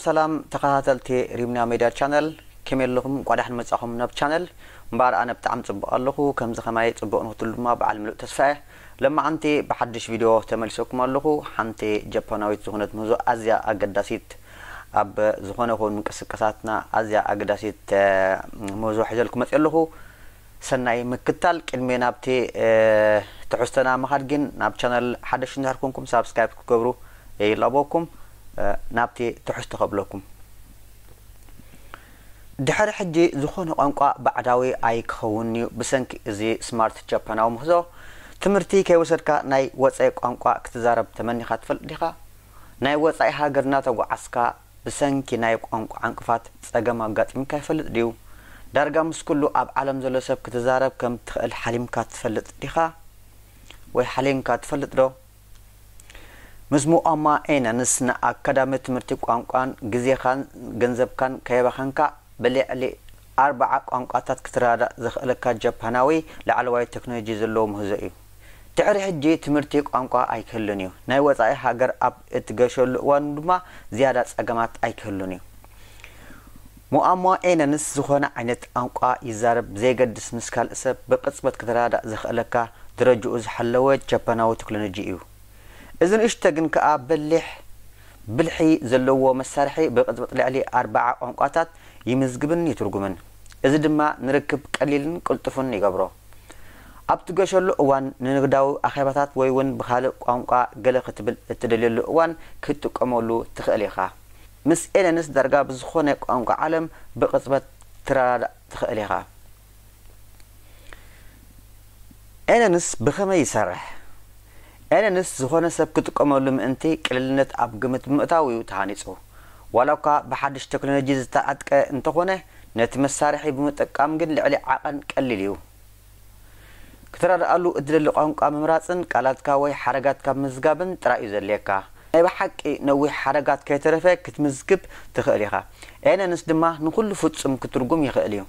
ሰላም ተኸታተልቲ ሪምና ሜድያ ቻነል፣ ከመይ ኣለኹም? እንቋዕ ደሓን መጻኹም ናብ ቻነል። እምበኣር ኣነ ብጣዕሚ ጽቡቕ ኣለኹ። ከምዚ ከማይ ጽቡቕ ንክትሉ ድማ በዓል ምሉእ ተስፋ እየ። ለማዓንቲ ብሓድሽ ቪድዮ ተመሊሰኩም ኣለኹ። ሓንቲ ጃፓናዊት ዝኾነት ምህዞ ኣዝያ ኣገዳሲት፣ ኣብ ዝኾነ ይኹን ምንቅስቃሳትና ኣዝያ ኣገዳሲት እ፣ ምህዞ ሒዘልኩም መጽየ ኣለኹ። ሰናይ ምክታል። ቅድሚ ናብቲ እ፣ ትሕዝቶና ምኻድ ግን ናብ ቻነል ሓደሽ እንድሕር ኮንኩም ሳብስክራይብ ክትገብሩ ይላበወኩም። እ፣ ናብቲ ትሕዝቶ ከብለኩም። ድሕሪ ሕጂ ዝኾነ ቋንቋ ባዕዳዊ ኣይክኸውንን'ዩ። ብሰንኪ እዚ ስማርት ጃፓናዊ ምህዞ ትምህርቲ ከይወሰድካ ናይ ወጻኢ ቋንቋ ክትዛረብ ተመኒኻ ትፈልጥ ዲኻ? ናይ ወጻኢ ሃገር እናተጓዓዝካ ብሰንኪ ናይ ቋንቋ ዕንቅፋት ጸገም ኣጋጢሙካ ይፈልጥ ድዩ? ዳርጋ ምስ ኩሉ ኣብ ዓለም ዘሎ ሰብ ክትዛረብ ከም ትኽእል ሓሊምካ ትፈልጥ ዲኻ? ወይ ሓሊምካ ትፈልጥ ዶ? ምስ ሙኣማ ኤነንስ ንኣካዳሚ ትምህርቲ ቋንቋን ግዜኻን ገንዘብካን ከየባኸንካ ብልዕሊ ኣርብዓ ቋንቋታት ክትረዳዳእ ዘኽእለካ ጃፓናዊ ላዕለዋይ ቴክኖሎጂ ዘለዎ ምህዞ እዩ። ድሕሪ ሕጂ ትምህርቲ ቋንቋ ኣይክህሉን እዩ። ናይ ወጻኢ ሃገር ኣብ እትገሸሉ እዋን ድማ ዝያዳ ጸገማት ኣይክህሉን እዩ። ሙኣማ ኤነንስ ዝኾነ ዓይነት ቋንቋ ይዛረብ ብዘየገድስ ምስ ካልእ ሰብ ብቕጽበት ክትረዳዳእ ዘኽእለካ ደረጅኡ ዝሓለወ ጃፓናዊ ቴክኖሎጂ እዩ። እዚ ንእሽቶ ግን ከኣ በሊሕ ብልሒ ዘለዎ መሳርሒ ብቕጽበት ልዕሊ ኣርብዓ ቋንቋታት ይምዝግብን ይትርጉምን። እዚ ድማ ንርክብ ቀሊልን ቅልጡፍን ይገብሮ። ኣብ ትገሸሉ እዋን ንንግዳዊ ኣኼባታት ወይ እውን ብኻልእ ቋንቋ ገለ ክትብል እትደልየሉ እዋን ክትጥቀመሉ ትኽእል ኢኻ። ምስ ኤለንስ ዳርጋ ብዝኾነ ቋንቋ ዓለም ብቕጽበት ትረዳዳእ ትኽእል ኢኻ። ኤለንስ ብኸመይ ይሰርሕ? ኤለንስ ዝኾነ ሰብ ክጥቀመሉ ምእንቲ ቅልልነት ኣብ ግምት ብምእታው እዩ ተሃኒጹ። ዋላ እኳ ብሓድሽ ቴክኖሎጂ ዝተዓጥቀ እንተኾነ፣ ነቲ መሳርሒ ብምጥቃም ግን ልዕሊ ዓቐን ቀሊል እዩ። ክትረድኣሉ እትደሊ ቋንቋ ምምራጽን ቃላትካ ወይ ሓረጋትካ ምዝጋብን ጥራይ እዩ ዘድልየካ። ናይ ብሓቂ ነዊሕ ሓረጋት ከይተረፈ ክትምዝግብ ትኽእል ኢኻ። ኤነንስ ድማ ንኹሉ ፍጹም ክትርጉም ይኽእል እዩ።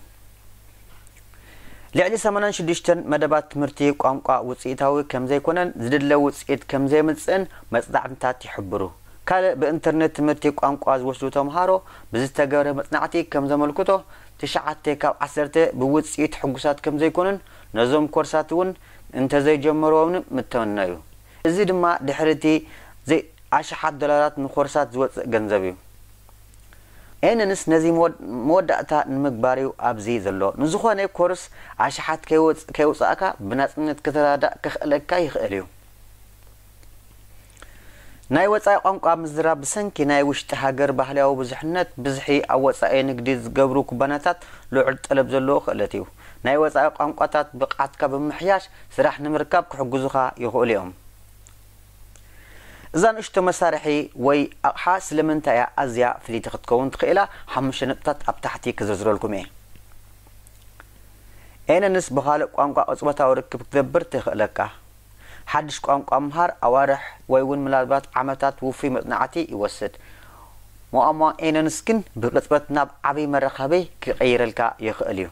ልዕሊ ሰማንያን ሽዱሽተን መደባት ትምህርቲ ቋንቋ ውጽኢታዊ ከም ዘይኮነን ዝድለ ውጽኢት ከም ዘየምጽእን መጽናዕትታት ይሕብሩ። ካልእ ብኢንተርነት ትምህርቲ ቋንቋ ዝወስዱ ተምሃሮ ብዝተገብረ መጽናዕቲ ከም ዘመልክቶ፣ ትሽዓተ ካብ ዓሰርተ ብውጽኢት ሕጉሳት ከም ዘይኮኑን ነዞም ኮርሳት እውን እንተዘይጀመርዎምን ምተመነዩ። እዚ ድማ ድሕሪ እቲ ዘይ ኣሽሓት ዶላራት ንኮርሳት ዝወጽእ ገንዘብ እዩ። ኤነንስ ነዚ መወድ-፣ መወዳእታ ንምግባር እዩ ኣብዚ ዘሎ። ንዝኾነ ኮርስ ኣሽሓት ከይወጽ-፣ ከይውጻእካ ብናጽነት ክትረዳእ ከኽእለካ ይኽእል እዩ። ናይ ወጻኢ ቋንቋ ምዝራብ ብሰንኪ ናይ ውሽጢ ሃገር ባህልያዊ ብዙሕነት፣ ብዝሒ ኣብ ወጻኢ ንግዲ ዝገብሩ ኩባንያታት ልዑል ጠለብ ዘለዎ ክእለት እዩ። ናይ ወጻኢ ቋንቋታት ብቕዓትካ ብምምሕያሽ ስራሕ ንምርካብ ክሕግዙኻ ይኽእሉ እዮም። እዛ ንእሽቶ መሳርሒ ወይ ኣቕሓ ስለምንታይ እያ ኣዝያ ፍልይቲ ክትከውን ትኽእላ? ሓሙሽተ ነጥብታት ኣብ ታሕቲ ክዝርዝረልኩም እየ። ኤነንስ ብኻልእ ቋንቋ ቅጽበታዊ ርክብ ክትገብር ትኽእለካ። ሓድሽ ቋንቋ ምምሃር ኣዋርሕ ወይ እውን ምናልባት ዓመታት ውፉይ መጽናዕቲ ይወስድ። ሞኣማ ኤነንስ ግን ብቅጽበት ናብ ዓብይ መራኸቢ ክቐይረልካ ይኽእል እዩ።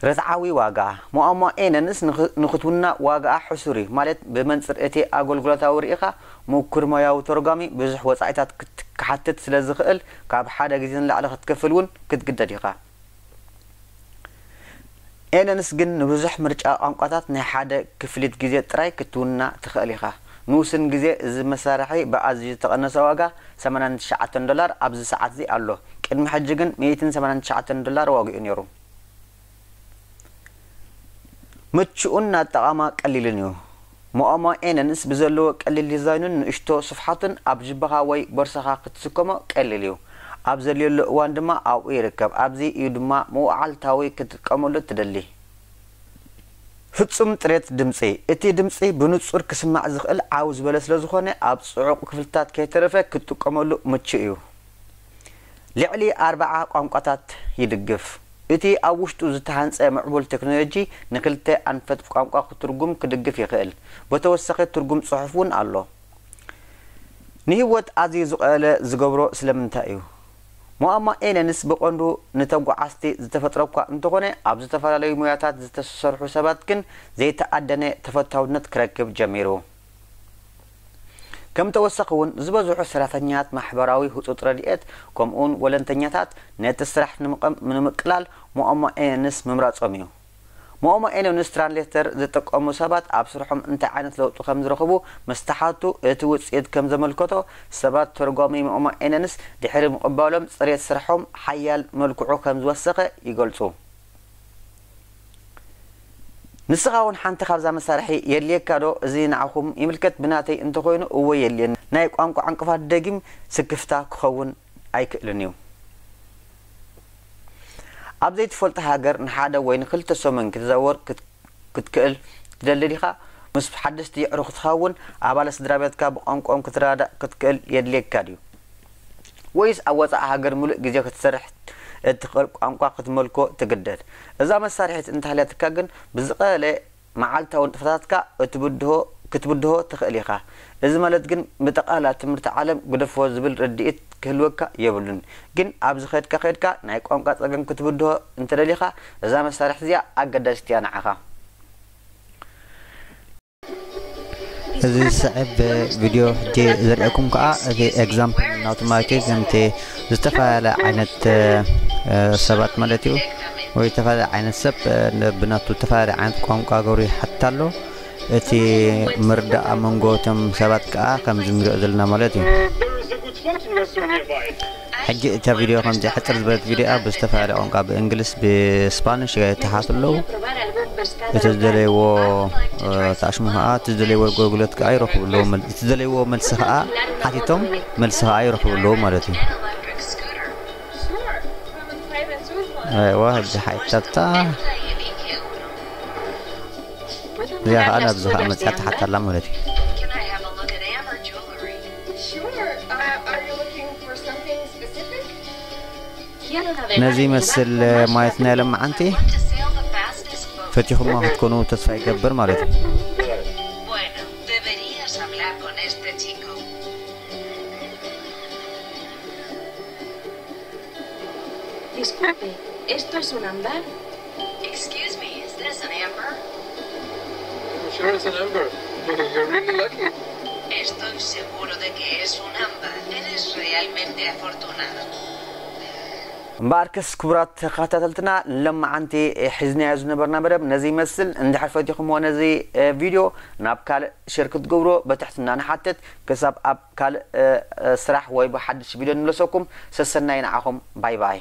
ርትዓዊ ዋጋ። ሞኣማ ኤነንስ ንኽ-፣ ንኽትውና ዋጋኣ ሕሱር እዩ፣ ማለት ብመንጽር እቲ ኣገልግሎታዊ ርኢኻ ምኩር ሞያዊ ተርጓሚ ብዙሕ ወጻኢታት ክት-፣ ክሓትት ስለ ዝኽእል ካብ ሓደ ግዜ ንላዕሊ ክትከፍል እውን ክትግደድ ኢኻ። ኤነንስ ግን ንብዙሕ ምርጫ ቋንቋታት ናይ ሓደ ክፍሊት ግዜ ጥራይ ክትውና ትኽእል ኢኻ። ንውሱን ግዜ እዚ መሳርሒ ብኣዝዩ ዝተቐነሰ ዋጋ ሰማንያን ትሽዓተን ዶላር ኣብዚ ሰዓት እዚ ኣሎ። ቅድሚ ሕጂ ግን ሚእትን ሰማንያን ትሽዓተን ዶላር ዋግኡ ነይሩ። ምቹእን ኣጠቓቕማ ቀሊልን እዩ። ሞኦሞ ኤነንስ ብዘለዎ ቀሊል ዲዛይኑን ንእሽቶ ስፍሓቱን ኣብ ጅባኻ ወይ ቦርሳኻ ክትስከሞ ቀሊል እዩ። ኣብ ዘድልየሉ እዋን ድማ ኣብኡ ይርከብ። ኣብዚ እዩ ድማ መወዓልታዊ ክትጥቀመሉ እትደሊ። ፍጹም ጥሬት ድምጺ። እቲ ድምጺ ብንጹር ክስማዕ ዝኽእል ዓው ዝበለ ስለ ዝኾነ፣ ኣብ ጽዑቕ ክፍልታት ከይተረፈ ክትጥቀመሉ ምቹእ እዩ። ልዕሊ ኣርብዓ ቋንቋታት ይድግፍ። እቲ ኣብ ውሽጡ ዝተሃንጸ ምዕቡል ቴክኖሎጂ ንኽልተ ኣንፈት ቋንቋ ክትርጉም ክድግፍ ይኽእል። ብተወሳኺ ትርጉም ጽሑፍ እውን ኣሎ። ንህይወት ኣዝዩ ዝቐለለ ዝገብሮ ስለምንታይ እዩ? ሞኣማ ኤነንስ ብቐንዱ ንተጓዓዝቲ ዝተፈጥረ እኳ እንተኾነ፣ ኣብ ዝተፈላለዩ ሞያታት ዝተሰርሑ ሰባት ግን ዘይተኣደነ ተፈታውነት ክረክብ ጀሚሩ። ከም ተወሳኺ እውን ዝበዝሑ ሰራሕተኛታት ማሕበራዊ ህጹጽ ረድኤት ከምኡውን ወለንተኛታት ነቲ ስራሕ ንምቕም ንምቅላል ሞኦሞ ኤነንስ ምምራጾም እዩ። ሞኦሞ ኤነንስ ትራንስሌተር ዝጥቀሙ ሰባት ኣብ ስርሖም እንታይ ዓይነት ለውጢ ከም ዝረኽቡ ምስ ተሓቱ እቲ ውጽኢት ከም ዘመልከቶ ሰባት ተርጓሚ ሞኦሞ ኤነንስ ድሕሪ ምቕባሎም ጽሬት ስርሖም ሓያል መልክዑ ከም ዝወሰኸ ይገልጹ። ንስኻ እውን ሓንቲ ካብዛ መሳርሒ የድልየካ ዶ? እዚ ንዓኹም ይምልከት። ብናተይ እንተኾይኑ እወ የድልየኒ። ናይ ቋንቋ ዕንቅፋት ደጊም ስክፍታ ክኸውን ኣይክእልን እዩ። ኣብ ዘይትፈልጦ ሃገር ንሓደ ወይ ንክልተ ሰሙን ክትዘወር ክትክእል ትደሊ ዲኻ? ምስ ሓደስቲ የዕሩኽትኻ እውን ኣባላት ስድራ ቤትካ ብቋንቋኦም ክትረዳዳእ ክትክእል የድልየካ ድዩ? ወይስ ኣብ ወጻኢ ሃገር ምሉእ ግዜ ክትሰርሕ እትኽእል ቋንቋ ክትመልኮ ትግደድ? እዛ መሳርሒት እንተሃልያትካ ግን ብዝቐለለ መዓልታዊ ንጥፈታትካ እትብድሆ ክትብድሆ ትኽእል ኢኻ። እዚ ማለት ግን ብጠቕላላ ትምህርቲ ዓለም ግደፎ ዝብል ርድኢት ክህልወካ የብሉን። ግን ኣብዚ ኸድካ ኸድካ ናይ ቋንቋ ጸገም ክትብድሆ እንተደሊኻ እዛ መሳርሒ እዚኣ ኣገዳሲት እያ ንዓኻ። እዚ ዝስዕብ ቪድዮ ሕጂ ዘርእየኩም ከኣ እቲ ኤግዛምፕል ናቱ ማለት እዩ። ከምቲ ዝተፈላለየ ዓይነት ሰባት ማለት እዩ ወይ ዝተፈላለየ ዓይነት ሰብ ብናቱ ዝተፈላለየ ዓይነት ቋንቋ ገሩ ይሓትት ኣሎ። እቲ ምርዳእ ኣብ መንጎ እቶም ሰባት ከኣ ከምዚ ንሪኦ ዘለና ማለት እዩ። ሕጂ እታ ቪድዮ ከምዚ ሕጽር ዝበለት ቪድዮ እያ። ብዝተፈላለየ ቋንቋ ብእንግሊዝ ብስፓኒሽ ተሓቱ ኣለዉ። እቲ ዝደለይዎ ተኣሽሙ ከዓ እቲ ዝደለይዎ ኣገልግሎት ከዓ ይረኽቡ ኣለዉ። እቲ ዝደለይዎ መልሲ ከዓ ሓቲቶም መልሲ ከዓ ይረኽቡ ኣለዉ ማለት እዩ። እዋ ሕጂ ሓይታታ እዚኣ ከዓ ናብዚ ከዓ መፅኣ ትሓታ ኣላ ማለት እዩ። ነዚ ይመስል ማየትና ሎመዓንቲ ፈቲኹሞ ክትኮኑ ተስፋ ይገብር ማለት እዩ። Disculpe, ¿esto es un ámbar? Excuse me, is this an amber? I'm sure it's an amber. You're really lucky. Estoy seguro de que es un ámbar. Eres realmente afortunado. እምበኣርከስ ክቡራት ተኸታተልትና ንሎመዓንቲ ሒዝናዮ ዝነበርና መደብ ነዚ ይመስል። እንድሕር ፈቲኹምዎ ነዚ ቪድዮ ናብ ካልእ ሸር ክትገብርዎ በትሕትና ንሓትት። ክሳብ ኣብ ካልእ ስራሕ ወይ ብሓድሽ ቪድዮ ንመለሰኩም ሰሰናይ ንዓኹም። ባይ ባይ።